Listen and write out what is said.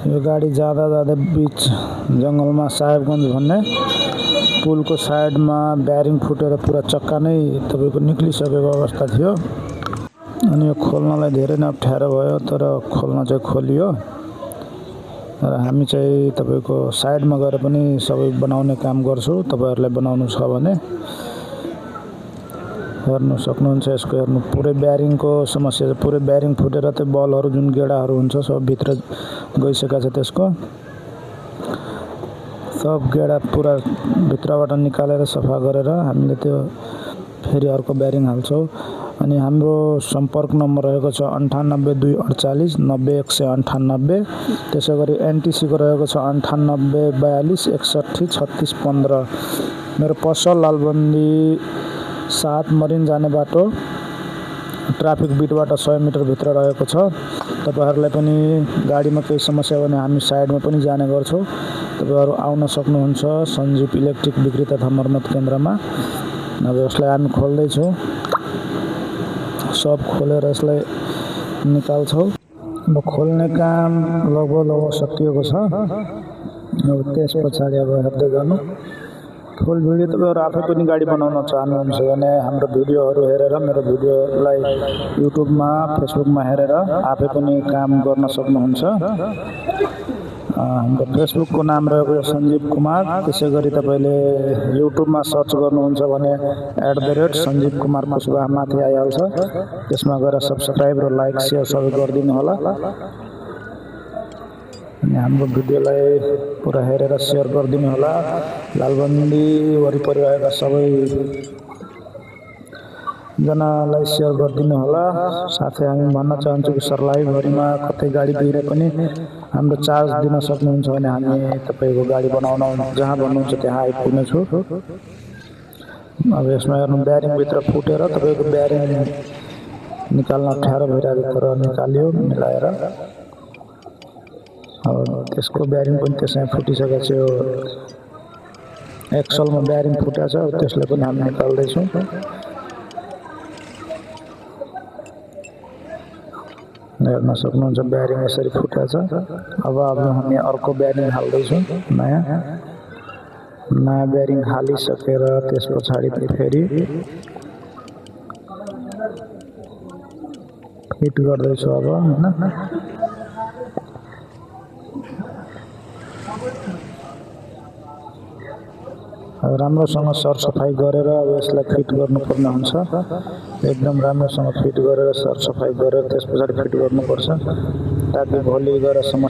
यो गाडी जाँदा बीच जंगलमा साहेबगंज भन्ने पुलको साइडमा ब्यारिङ फुटेर पूरा चक्का नै तपाईको निक्लिसकेको अवस्था थियो। अनि यो खोल्नलाई धेरै नै अप्ठ्यारो भयो, तर खोल्न चाहिँ खोलियो। र हामी चाहिँ तपाईको साइडमा गएर पनि सबै बनाउने काम गर्छौं। तपाईहरुलाई बनाउनु छ भने हेर्नु सक्नुहुन्छ। यसको हेर्नु पुरै ब्यारिङको समस्या छ। पुरै ब्यारिङ फुटेर त्यो बलहरु जुन गेडाहरु हुन्छ सब भित्र गइसकेको छ। त्यसको सब गेडा पूरा भित्रबाट निकालेर सफा गरेर हामीले त्यो फेरि अर्को ब्यारिङ हाल्छौं। अनि हाम्रो सम्पर्क नम्बर रहेको छ 982489 90198। त्यसैगरी एनटीसी को रहेको छ 9842613615। मेरो पसल लालबन्दी 7 मरिन जाने बाटो ट्राफिक बिटबाट 100 मिटर भित्र रहेको छ। तपाईहरुलाई पनि गाडीमा केही समस्या भने हामी साइडमा पनि जाने गर्छौं। तपाईहरु आउन सक्नुहुन्छ सञ्जीव इलेक्ट्रिक विक्रेता तथा मर्मत केन्द्रमा। अब यसलाई हामी खोल्दै छौं। सब खोलेर यसलाई निकाल्छौं। अब खोल्ने काम लगभग सकिएको छ। अब त्यसपछि अब हेर्दै गर्नु। फुल भिडियो तपाईहरु आफै पनि गाडी बनाउन चाहनुहुन्छ भने हाम्रो भिडियोहरु हेरेर मेरो भिडियोलाई युट्युबमा फेसबुकमा हेरेर आफै पनि काम गर्न सक्नुहुन्छ। हाम्रो फेसबुकको नाम रहेको सञ्जीव कुमार। त्यसैगरी तपाईले युट्युबमा सर्च गर्नुहुन्छ भने @सञ्जीव कुमार कुशवाहा माथि आइहाल्छ। त्यसमा गएर सब्स्क्राइब र लाइक शेयर सबै गरिदिनु होला। अनि हाम्रो भिडियोलाई पुरा हेरेर शेयर गरिदिनु होला। लालबन्दी वरिपरि रहेका सबै जनालाई शेयर गरिदिनु होला। साथै हामी भन्न चाहन्छु कि सर्लाही भरिमा कतै गाडी बिग्रे पनि हाम्रो चार्ज दिन सक्नुहुन्छ भने हामी तपाईको गाडी बनाउन जहाँ भन्नुहुन्छ त्यहाँ आइपुग्ने छु। अब यसमा हेर्नु ब्यारिङ भित्र फुटेर तपाईको ब्यारिङ निकाल्न अप्ठ्यारो भइरहेको तर निकालियो मिलाएर। अब त्यसको ब्यारिङ पनि त्यसै फुटिसकेको छ। यो एक्सलमा ब्यारिङ फुटेको छ। त्यसले पनि हामी निकाल्दै छौं। हेर्न सक्नुहुन्छ ब्यारिङ यसरी फुटेको छ। अब हामी अर्को ब्यारिङ हाल्दै छौं। नयाँ ब्यारिङ हालिसकेर त्यसपछि फेरि फिट गर्दै छु अब हैन। राम्रोसँग सरसफाई गरेर यसलाई फिट गर्नुपर्ने हुन्छ। एकदम राम्रोसँग फिट गरेर सरसफाई गरेर त्यसपछि फिट गर्नुपर्छ ताकि भोलि गएर समस्या